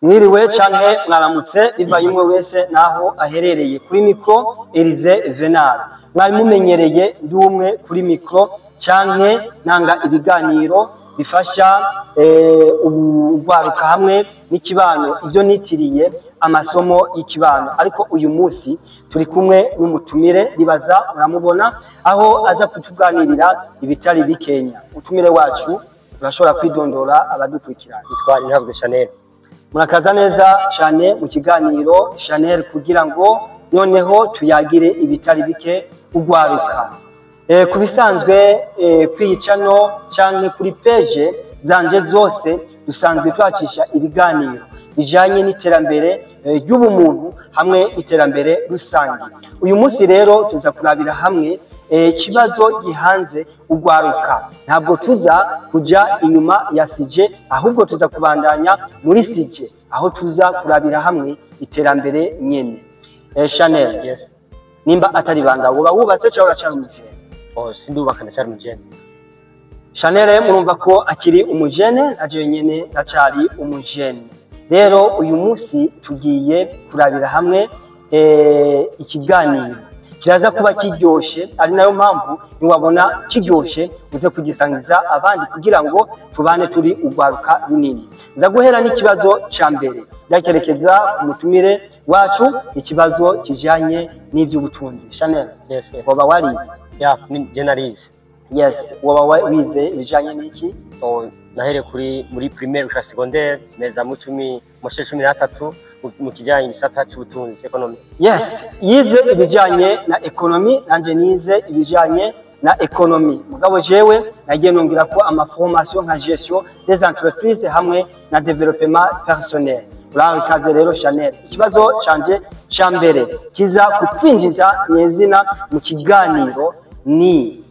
Mwiriwe canke mwaramutse, bivaye umwe wese naho aherereye. Kuri micro, Elize Venal, mwari mumenyereye ndi umwe kuri micro canke nanga ibiganiro bifasha urwaruka hamwe n'ikibano, ibyo nitiriye amasomo y'ikibano. Ariko uyu munsi turi kumwe n'umutumire, ribaza muramubona, aho aza kutuganirira ibitari bikenya. Umutumire wacu, urashobora kwidondora abadukurikirana. Yitwa Intabwe Chanel. Murakaza neza cyane mu kiganiro, Chanel, kugira ngo noneho tuyagire ibitari bike urwaruka. Ku bisanzwe kwiyicano canke kuri page zanje zose dusanzwe twacisha ibiganiro bijanye n'iterambere ry'ubumuntu hamwe n'iterambere rusange. Uyu munsi rero tuza kurabira hamwe ikibazo gihanze urwaruka. Ntabwo tuza kuja inyuma ya sujet, ahubwo tuza kubandanya muri sujet, aho tuza kurabira hamwe iterambere nyene. Chanel, Yes. nimba atari banga, woba wubatse cyangwa uracari umujene? Oh, sindubaka, ndacyari umujene. Chanel murumva ko akiri umujene, naje nyene ndacari umujene. Rero uyu munsi tugiye kurabira hamwe ikiganiro kiraza kuba kiryoshe, ari nayo mpamvu niwabona kiryoshe uze kugisangiza abandi kugira ngo tubane turi urwaruka runini. Nza guhera n'ikibazo ca mbere ndakerekeza ku mutumire wacu, ikibazo kijanye n'ivy'ubutunzi. Chanel, Yes. woba warize? Yeah, je narize. Yes, woba wize ibijanye n'iki? Oh, nahereye kuri muri primaire gushika secondaire, meza mu cumi mu mashuri 13 mu kijanye igisata c'ubutunzi, économie. Yes, yize ibijanye na économie, nanje nize ibijanye na économie. Mugabo jewe nagiye nongera ko ama formation nka gestion des entreprises hamwe na développement personnel. Urahawe ikaze rero, Chanel. Ikibazo canje ca mbere kiza kukwinjiza nyezina mu kiganiro ni: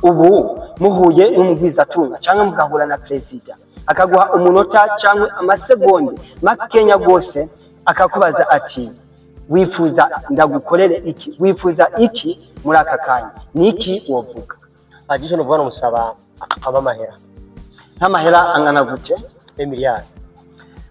ubu muhuye n'umugwizatunga cyangwa mugahura na perezida, akaguha umunota cyangwa amasegonde makenya rwose, akakubaza ati: "Wifuza ndagukorere iki? Wifuza iki muri aka kanya?" Ni iki wovuga? Agisho novuga, nomusaba aba amahera. Nk'amahera angana gute? Emiliyari.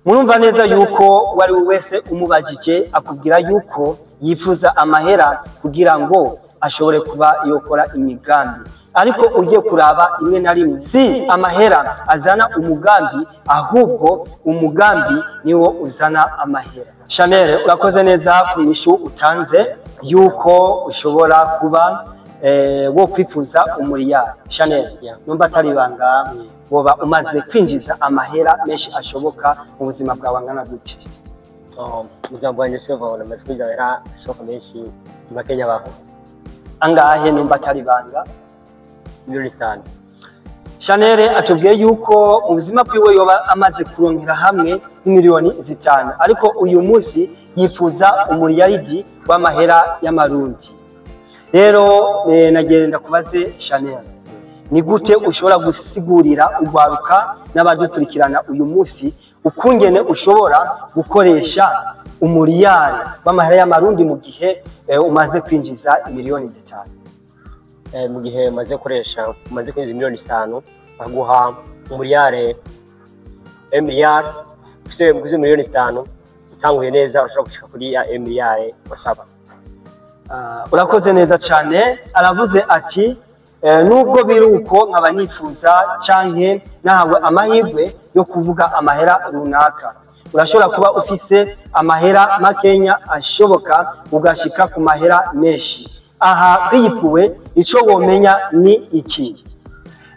Murumva neza yuko uwo ari we wese umubajije akubwira yuko yifuza amahera kugira ngo ashobore kuba yokora imigambi. Ariko ugiye kuraba, rimwe na rimwe si amahera azana umugambi, ahubwo umugambi niwo uzana amahera. Chanel, urakoze neza ku nyishu utanze yuko ushobora kuba wo kwifuza umuriyari. Chanel, numva atari ibanga, woba umaze kwinjiza amahera menshi ashoboka mu buzima bwawe angana gute? Umuryango wanjye seva namaze kwinjiza amahera ashoboka menshi makenya baho. Angahe, numva atari ibanga? Miliyoni 5. Chanel atubwiye yuko mu buzima bwiwe yoba amaze kurongera hamwe n'5 miliyoni, ariko uyu munsi yifuza umuriyaridi w'amahera y'amarundi. Rero nagenda kubaze, Chanel, ni gute ushobora gusigurira urwaruka n'abadukurikirana uyu munsi ukungene ushobora gukoresha umuriyari w'amahera y'amarundi mu gihe umaze kwinjiza 5 miliyoni? Mu gihe umaze gukoresha, umaze kwinjiza 5 miliyoni, baguha umuriyare, emiliyari. Ufise muguze 5 miliyoni, utanguye neza urashobora gushika kuri ya emiliyare wasaba. Ah, urakoze neza cyane. Aravuze ati nubwo biri uko, nkaba nifuza canke nahawe amahirwe yo kuvuga amahera runaka. Urashobora kuba ufise amahera makenya ashoboka ugashika ku mahera menshi. Aha kwiyipuwe, ico womenya ni iki: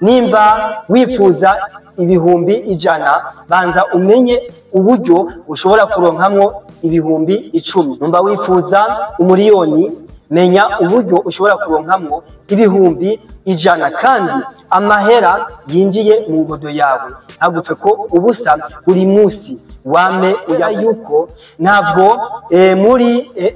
nimba wifuza 100,000, banza umenye uburyo ushobora kuronkamwo 10,000. Nimba wifuza umuriyoni, menya uburyo ushobora kuronkamwo 100,000. Kandi amahera yinjiye mu ngodo yawe ntagupfe ko ubusa buri munsi, wame uya yuko ntabwo muri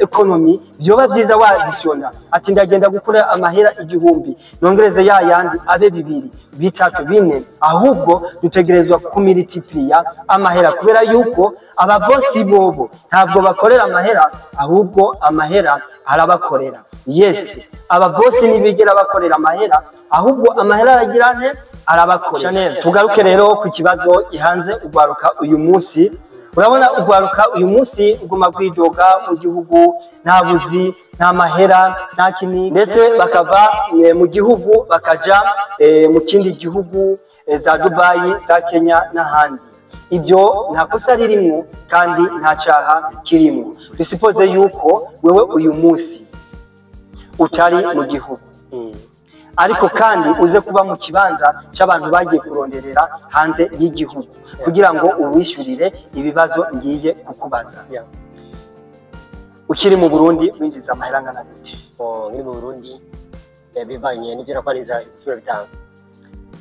économie byoba byiza wadisiyona ati: "Ndagenda gukora amahera 1000, nongereze ya yandi abe bibiri, bitatu, bine." Ahubwo dutegerezwa kumilitipliya amahera, kubera yuko ababosi bobo ntabwo bakorera amahera, ahubwo amahera arabakorera. Yes, ababosi ntibigera bakorera amahera, ahubwo amahera aragira nte? Arabakorera. Chanel, tugaruke rero ku kibazo ihanze urwaruka uyu munsi. Urabona ugwaruka uyu munsi uguma kwidoga mu gihugu, nta buzi, nta mahera, nta kini, ndetse bakava mu gihugu bakaja mu kindi gihugu, za Dubai, za Kenya n'ahandi. Ibyo nta kosa ririmwo kandi nta caha kirimwo. Dusipoze yuko wewe uyu munsi utari mu gihugu, ariko kandi uze kuba mu kibanza c'abantu bagiye kuronderera hanze y'igihugu kugira ngo uwishyurire ibibazo ngiye kukubaza. Ukiri mu Burundi winjiza amahera angana gute? Nkiri mu Burundi, bivanye n'ivyo nakwaniza 15.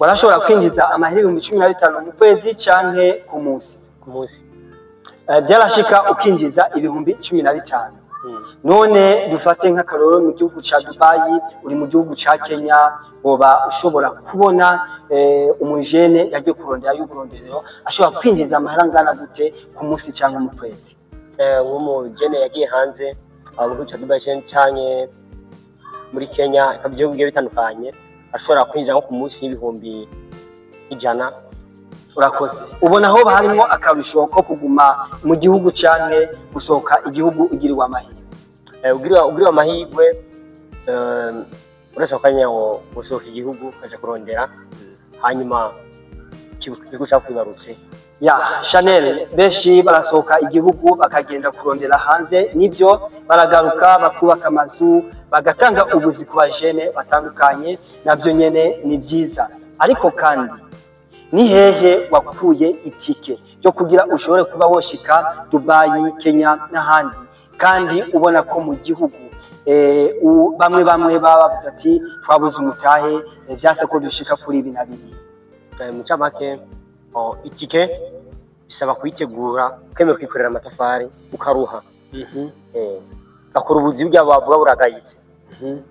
Warashobora kwinjiza amahera 15,000 mu kwezi canke ku munsi? Ku munsi. Byarashika ukinjiza 15,000. None dufate nk'akarorero mu gihugu ca Dubai, uri mu gihugu ca Kenya, woba ushobora kubona umujene yagiye kurondera y'uburonderero ashobora kwinjiza amahera angana gute ku munsi canke mu kwezi? Nk'umujene yagiye hanze, mu gihugu ca Dubai canke muri Kenya, ibihugu bigiye bitandukanye, ashobora kwinjiza nko ku munsi 100,000. Urakoze. Ubona aho harimo akarusho ko kuguma mu gihugu canke gusohoka igihugu ugiriwe amahirwe? Ugiriwe amahirwe, urashobora kanya ngo gusohoka igihugu ukaja kurondera, hanyuma igihugu cakwibarutse. Ya Chanel, benshi barasohoka igihugu bakagenda kurondera hanze, nibyo, baragaruka bakubaka amazu, bagatanga ubuzi ku bajene batandukanye, navyo nyene ni vyiza. Ariko kandi ni hehe wakuye itike yo kugira ushobore kuba woshika Dubai, Kenya n'ahandi, kandi ubona ko mu gihugu bamwe bamwe baba bavuze ati twabuze umutahe, vyase ko dushika kuri ibi na biri? Mu ncamake, itike bisaba kuyitegura, ukemera kwikorera amatafari, ukaruha, ugakora ubuzi burya bavuga buragayitse,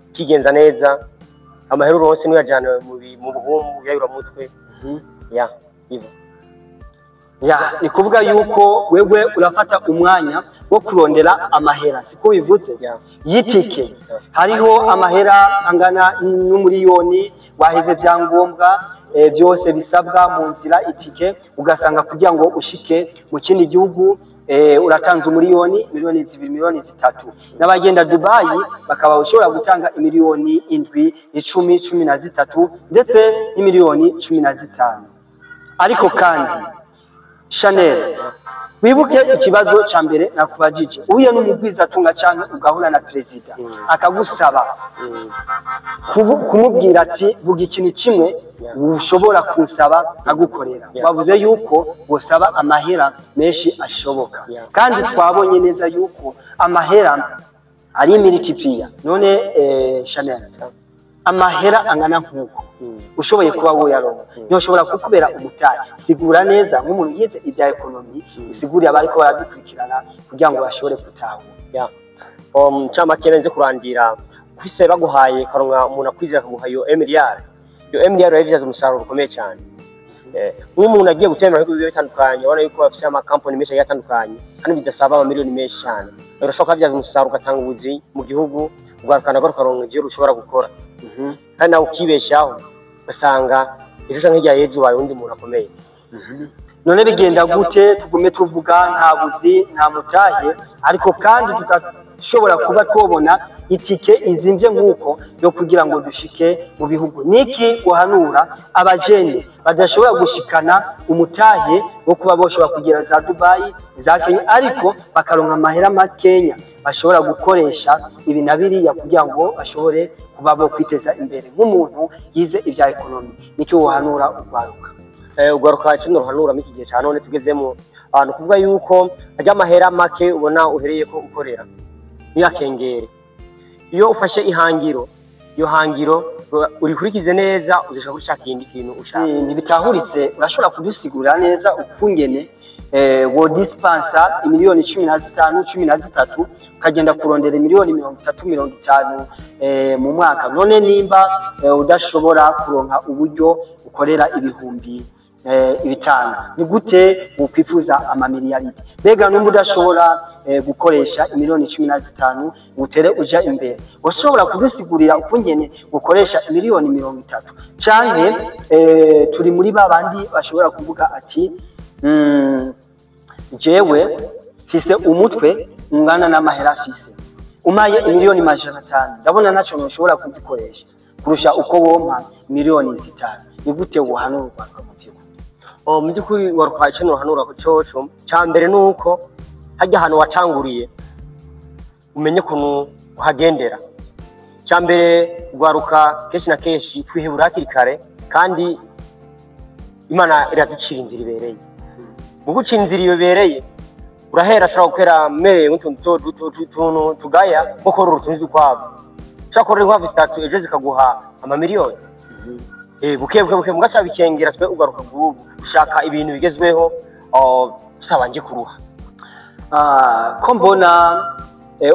ukigenza neza, amahera uronse ntuyajane mu buhumbu bwayuramutwe. Ya ivo. Ya, ni kuvuga yuko wewe urafata umwanya wo kurondera amahera, siko bivuze? Y'itike hariho amahera angana n'umuriyoni, waheze vyangombwa byose bisabwa mu nzira itike, ugasanga kugira ngo ushike mu kindi gihugu uratanze umuriyoni, 2 miliyoni, 3 miliyoni. N'abagenda Dubai bakaba ushobora gutanga 7 miliyoni, 10, 13, ndetse n'15 miliyoni. Ariko kandi Chanel, wibuke ikibazo ca mbere nakubajije: uhuye n'umugwizatunga canke ugahura na perezida, akagusaba kumubwira ati vuga ikintu kimwe ushobora kunsaba nkagukorera, wavuze yuko wosaba amahera menshi ashoboka. Kandi twabonye neza yuko amahera ari multiplier. None Chanel, amahera angana nk'uko ushoboye kuba woyaronka, ntiyoshobora kukubera umutari? Sigura neza nk'umuntu yize ibya économie, usigurire abariko baradukurikirana kugira ngo bashobore gutahura. Ya, ncamake nze kurandira kwise baguhaye karonka umuntu akwizera akaguha iyo miliyari, iyo miliyari urayibyaza umusaruro ukomeye cyane. Nk'umuntu agiye gutembera mu bihugu bigiye bitandukanye, ubona yuko bafise amakampani menshi agiye atandukanye kandi bidasaba amamiliyoni menshi cyane, urashobora kubabyaza umusaruro ugatanga ubuzi mu gihugu, ugaruka nabwo rukaronka ivyo rushobora gukora, kandi nawe ukibeshaho, ugasanga ejo canke hirya y'ejo ubaye uwundi muntu akomeye. None bigenda gute tugume tuvuga nta buzi, nta mutahe, ariko kandi tugashobora kuba twobona itike izimvye nk'uko yo kugira ngo dushike mu bihugu? Niki guhanura abajene badashobora gushikana umutahe wo kuba boshobora kugera za Dubai, za Kenya, ariko bakaronka amahera makenya bashobora gukoresha ibi na biriya kugira ngo bashobore kuba bo kwiteza imbere? Nk'umuntu yize ibya économie, niki wohanura urwaruka? Ugaruka kino ruhanura muri iki gihe cya none tugezemo, ni ukuvuga yuko arya amahera make ubona uhereye ko ukorera ntiyakengere. Iyo ufashe ihangiro, iyo hangiro urikurikize neza, uzashaka kuri cya kindi kintu ushaka. Ntibitahuritse. Urashobora kudusigurira neza ukungene wo dispensa 15 miliyoni, 13, ukagenda kurondera 30 miliyoni, 50 mu mwaka? None nimba udashobora kuronka uburyo ukorera 5,000, ni gute wokwifuza amamiliyaridi? Mbega numba udashobora gukoresha 15 miliyoni utere uja imbere, ushobora kudusigurira ukungene ukoresha 30 miliyoni? Canke turi muri ba bandi bashobora kuvuga ati Jewe mfise umutwe ungana n'amahera afise, umaye 500,000,000 ndabona ntacyo nshobora kuzikoresha kurusha uko wompa 5 miliyoni. Ni gute wohanura urwaruka mu by'ukuri? Oh, mu by'ukuri waruka icyo nuhanura coco ca mbere nuko hajya ahantu watanguriye umenye ukuntu uhagendera. Ca mbere, rwaruka kenshi na kenshi twihebura hakiri kare, kandi Imana iraducira inzira ibereye. Mu gucira inzira ibereye, urahera ashobora gukwera mereye nk'utuntu duto duto, utuntu tugaya nko korora utuntu tw'ukwavu. Ushobora korora inkwavu zitatu, ejo zikaguha amamiliyoni. Buke buke buke mugaca bikengera. Twe ugaruka gubu ushaka ibintu bigezweho, oh, tutabanje kuruha. Ah, ko mbona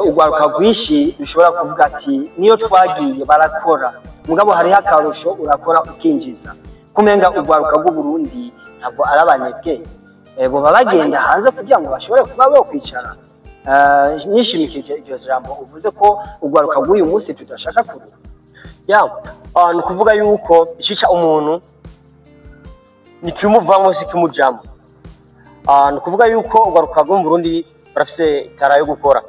urwaruka rwinshi rushobora kuvuga ati niyo twagiye barakora, mugabo hariho akarusho, urakora ukinjiza, kumenga urwaruka rw'Uburundi ntabwo ari abanebwe, boba bagenda hanze kugira ngo bashobore kuba bokwicara. Nishimikije iryo jambo uvuze ko urwaruka rw'uyu munsi tudashaka kuruha. Ya, ni ukuvuga yuko icica umuntu ni kimuvamo si kimujamo. Ni ukuvuga yuko urwaruka rwo mu Burundi barafise itara yo gukora.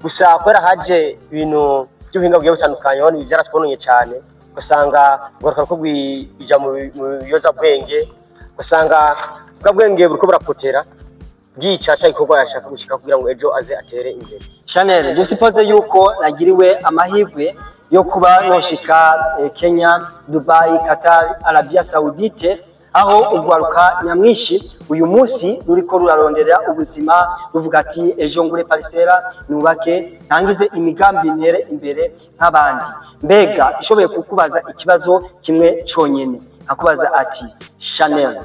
Gusa kubera haje ibintu by'ubuhinga bugiye butandukanye, urabona ibi byaratwononye cyane, ugasanga urwaruka ruko rwija mu biyozabwenge, ugasanga bwa bwenge buriko burapotera, bwica ca gikorwa yashaka gushika kugira ngo ejo aze atere imbere. Chanel, dusipoze yuko nagiriwe amahirwe yo kuba noshika Kenya, Dubai, Qatar, Arabia Saoudite, aho urwaruka nyamwinshi uyu munsi ruriko rurarondera ubuzima, ruvuga ati ejo ngure parcelle, nubake, ntangize imigambi, ntere imbere nk'abandi. Mbega ishoboye kukubaza ikibazo kimwe conyene, nkakubaza ati Chanel,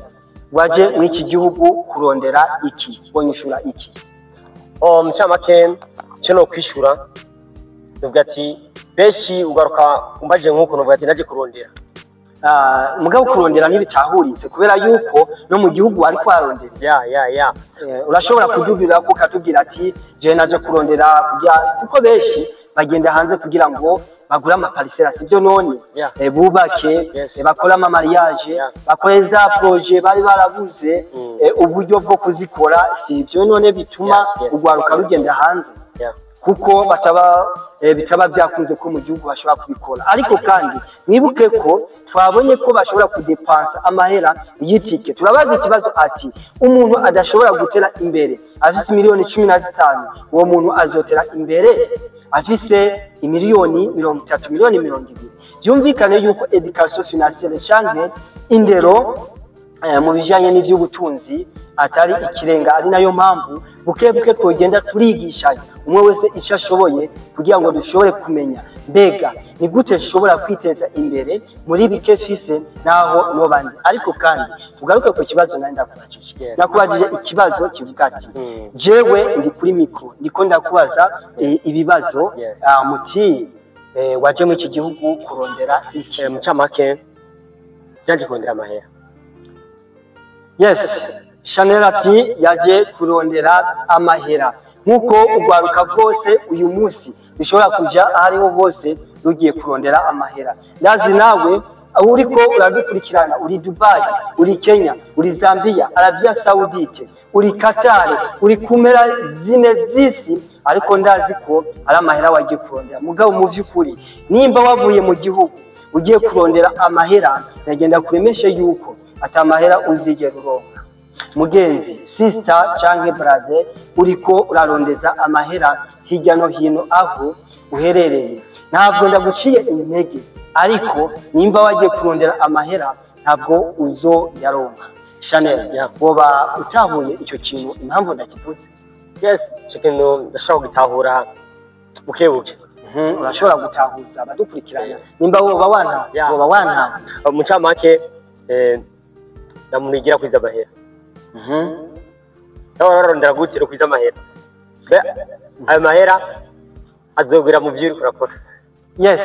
waje muri iki gihugu kurondera iki? Wonyishura iki? Oh, mu ncamake icyo no kwishura nuvuga ati benshi ugaruka umbaje nk'uko nuvuga ati naje kurondera. Ah, mugabo kurondera ntibitahuritse, kubera yuko no mu gihugu ariko arondera. Ya. Urashobora kudubira ko ukatubwira ati je naje kurondera kugira, kuko benshi bagenda hanze kugira ngo bagure ama parcelles, sibyo none? Yeah. Bubake, Yes. bakore ama mariage, bakore za projet bari barabuze uburyo bwo kuzikora, si ibyo none bituma Yes, urwaruka rugenda hanze? Yeah. Kuko bataba bitaba byakunze ko mu gihugu bashobora kubikora. Ariko kandi mwibuke ko twabonye ko bashobora kudepansa amahera y'itike. Turabaza ikibazo ati umuntu adashobora gutera imbere afise 15 miliyoni, uwo muntu azotera imbere afise 30 miliyoni, 20 miliyoni? Byumvikane yuko éducation financière canke indero mu bijanye n'ivy'ubutunzi atari ikirenga, ari nayo mpamvu buke buke twogenda turigishanya, umwe wese icyo ashoboye, kugira ngo dushobore kumenya mbega ni gute nshobora kwiteza imbere muri bike fise naho nobandi. Ariko kandi tugaruke ku kibazo nari ndakubajije. Nakubajije ikibazo kivuga ati jewe ndi kuri micro, ndiko ndakubaza ibibazo, muti waje muri iki gihugu kurondera iki? Mu ncamake byaje kurondera amahera. Yes, Chanel ati yaje kurondera amahera, nk'uko urwaruka rwose uyu munsi rushobora kuja aho ariho hose rugiye kurondera amahera. Ndazi nawe aho uriko uradukurikirana, uri Dubai, uri Kenya, uri Zambia, Arabia Saoudite, uri Qatar, uri ku mpera zine z'isi, ariko ndazi ko ari amahera wagiye kurondera. Mugabo mu vy'ukuri nimba wavuye mu gihugu ugiye kurondera amahera, nagenda kuremeshe yuko ata mahera uzigera uronka. Mugenzi, sister canke brother, uriko urarondeza amahera hirya no hino aho uherereye, ntabwo ndaguciye intege, ariko nimba wagiye kurondera amahera ntabwo uzoyaronka. Chanel, woba utahuye icyo kintu impamvu ndakivuze? Yes, icyo kintu ndashobora kugitahura buke buke. Urashobora gutahuza abadukurikirana nimba woba wana woba wantahuye? Mu ncamake nta muntu yigira kwiza amahera. Nawe urarondera gute ukwiza amahera? Ayo mahera azogwira mu byo uriko urakora. Yes,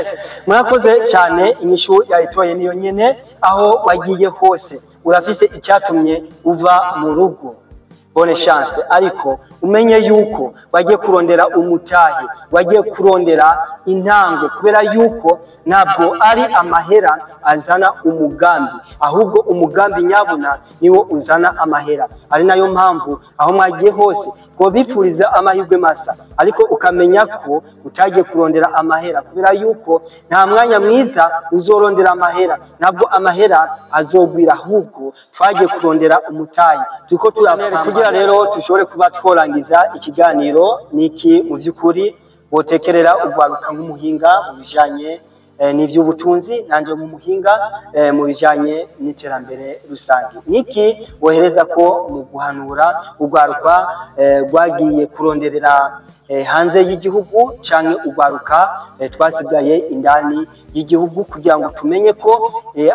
murakoze cyane. Inyishu yayitoye niyo nyene. Aho wagiye hose urafise icyatumye uva mu rugo. Bonne chance, ariko umenye yuko wagiye kurondera umutahe, wagiye kurondera intango, kubera yuko ntabwo ari amahera azana umugambi, ahubwo umugambi nyabuna niwo uzana amahera. Ari nayo mpamvu aho mwagiye hose ngo bipfuriza amahirwe masa, ariko ukamenya ko utagiye kurondera amahera, kubera yuko nta mwanya mwiza uzorondera amahera, ntabwo amahera azogwira, ahubwo twagiye kurondera umutayi. Turiko turapambana kugira rero tushobore kuba tworangiza ikiganiro niki mu by'ukuri botekerera urwaruka nk'umuhinga mu bijanye n'ivy'ubutunzi, nanje mu muhinga mu bijanye n'iterambere rusange. Niki wohereza ko mu guhanura urwaruka rwagiye kuronderera hanze y'igihugu canke urwaruka twasigaye indani y'igihugu, kugira ngo tumenye ko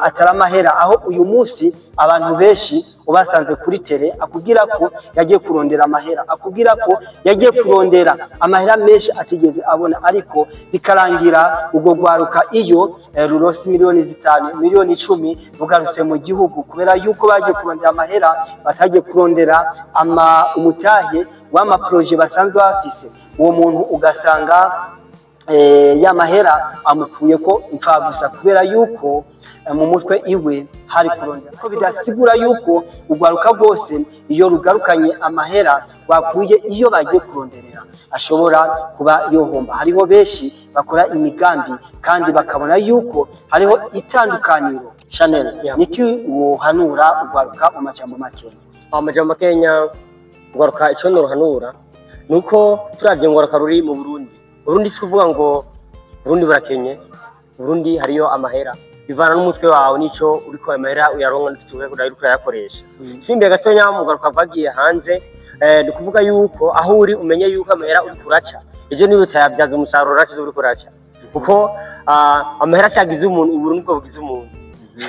atari amahera, aho uyu munsi abantu benshi ubasanze kuri tele akubwira ko yagiye kurondera amahera, akubwira ko yagiye kurondera amahera menshi atigeze abona, ariko bikarangira ubwo rwaruka iyo rurose 5 miliyoni, 10 miliyoni rugarutse mu gihugu, kubera yuko bagiye kurondera amahera, batagiye kurondera umutahe w'amaproje basanzwe bafise. Uwo muntu ugasanga ya mahera amupfuye ko imfagusa, kubera yuko mu mutwe iwe hari kurondera. Ko bidasigura yuko urwaruka rwose iyo rugarukanye amahera bakuye iyo bagiye kuronderera ashobora kuba yohomba. Hariho benshi bakora imigambi kandi bakabona yuko hariho itandukaniro. Chanel, niki wohanura urwaruka mu majambo make? Amajambo makenya, urwaruka ico noruhanura nuko turavye ngwaruka ruri mu Burundi, Burundi si kuvuga ngo Burundi burakenye, Burundi hariyo amahera, bivana n'umutwe wawe nico uriko amahera uyaronka n'icyo uriko urayakoresha. Simbe gatonya mu garuka vagiye hanze, ni kuvuga yuko aho uri umenye yuko amahera uriko uraca ejo niba utayabyaza umusaruro uraca uriko uraca, kuko amahera ashagize umuntu, Uburundi bwo bugize umuntu.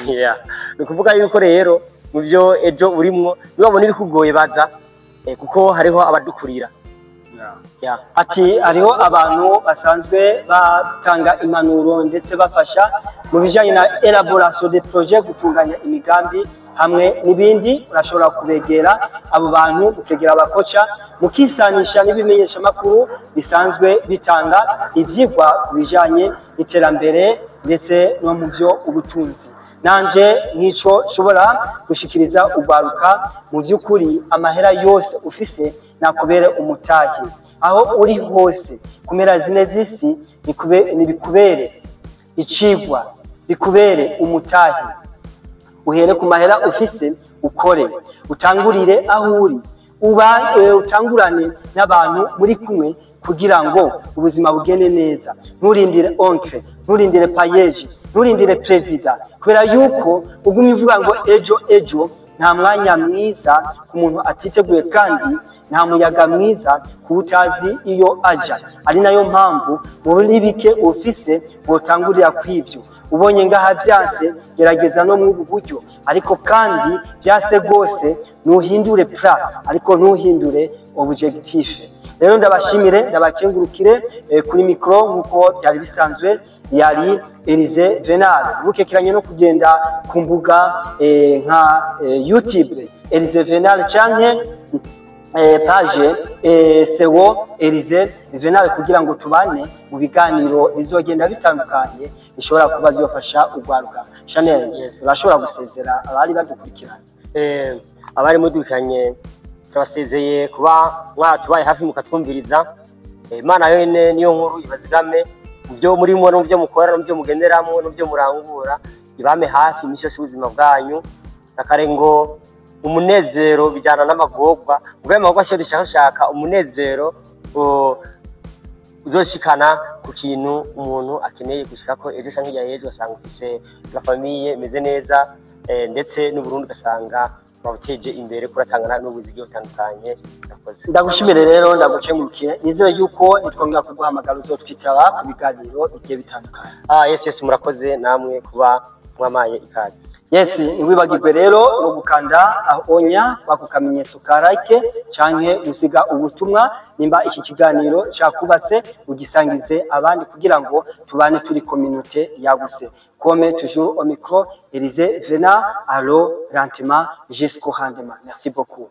Yeah. Ni kuvuga yuko rero mu byo ejo urimwo niwabona ibikugoye baza, kuko hariho abadukurira. Yeah. Ati hariho abantu basanzwe batanga impanuro ndetse bafasha mu bijyanye na élaboration de projet, gutunganya imigambi hamwe n'ibindi. Urashobora kubegera abo bantu, mukegera abakoca, mukisanisha n'ibimenyeshamakuru bisanzwe bitanga ibyigwa ku bijyanye n'iterambere ndetse no mu byo ubutunzi. Nanje nk'ico nshobora gushikiriza urwaruka, mu by'ukuri amahera yose ufise nakubere umutahe. Aho uri hose ku mpera zine z'isi, nibikubere icigwa, bikubere umutahe. Uhere ku mahera ufise, ukore, utangurire aho uri, uba utangurane n'abantu muri kumwe kugira ngo ubuzima bugende neza. Nturindire oncle, nturindire PAEEJ, nturindire perezida, kubera yuko ugumye uvuga ngo ejo ejo, nta mwanya mwiza ku muntu atiteguye, kandi nta muyaga mwiza ku utazi iyo aja. Ari nayo mpamvu muri bike ufise wotangurira kw'ivyo ubonye ngaha byanse, gerageza no muri ubu buryo, ariko kandi byase rwose ntuhindure plan, ariko ntuhindure objectif. Rero ndabashimire, ndabakengurukire. Kuri micro nk'uko byari bisanzwe yari Elise Venal. Mukekeranye no kugenda ku mbuga nka YouTube Elise Venal canke page Sewo Elise Venal, kugira ngo tubane mu biganiro bizogenda bitandukanye bishobora kuba byofasha urwaruka. Chanel, Yes. urashobora gusezera abari badukurikirana. Abari mudukurikiranye, turabasezeye kuba mwatubaye hafi mukatwumviriza. Imana yonyine niyo nkuru ibazigame mu byo murimo no mu byo mukora no mu byo mugenderamo no mu byo murangura, ibame hafi iminsi yose y'ubuzima bwanyu. Nakare ngo umunezero bijyana n'amagorwa, ubwo ayo magorwa siyo dushakashaka, umunezero uzoshikana ku kintu umuntu akeneye gushikako ejo canke hirya y'ejo, ugasanga ufise la famille imeze neza, ndetse n'Uburundi ugasanga wabuteje imbere, kuratangana n'ubuzi bugiye butandukanye. Murakoze. Ndagushimire rero, ndagukengurukiye, nizere yuko nitwongera kuguhamagara uzotwitaba ku biganiro bigiye bitandukanye. Ah, yes, murakoze namwe kuba mwamaye ikaze. Yes, ntiwibagirwe rero no gukanda aho onya kwako kamenyetso ka like canke gusiga ubutumwa. Nimba iki kiganiro cakubatse, ugisangize abandi kugira ngo tubane turi communauté yagutse. Comme toujours au micro, Elise Vena, allo lentement jusqu'au rendement. Merci beaucoup.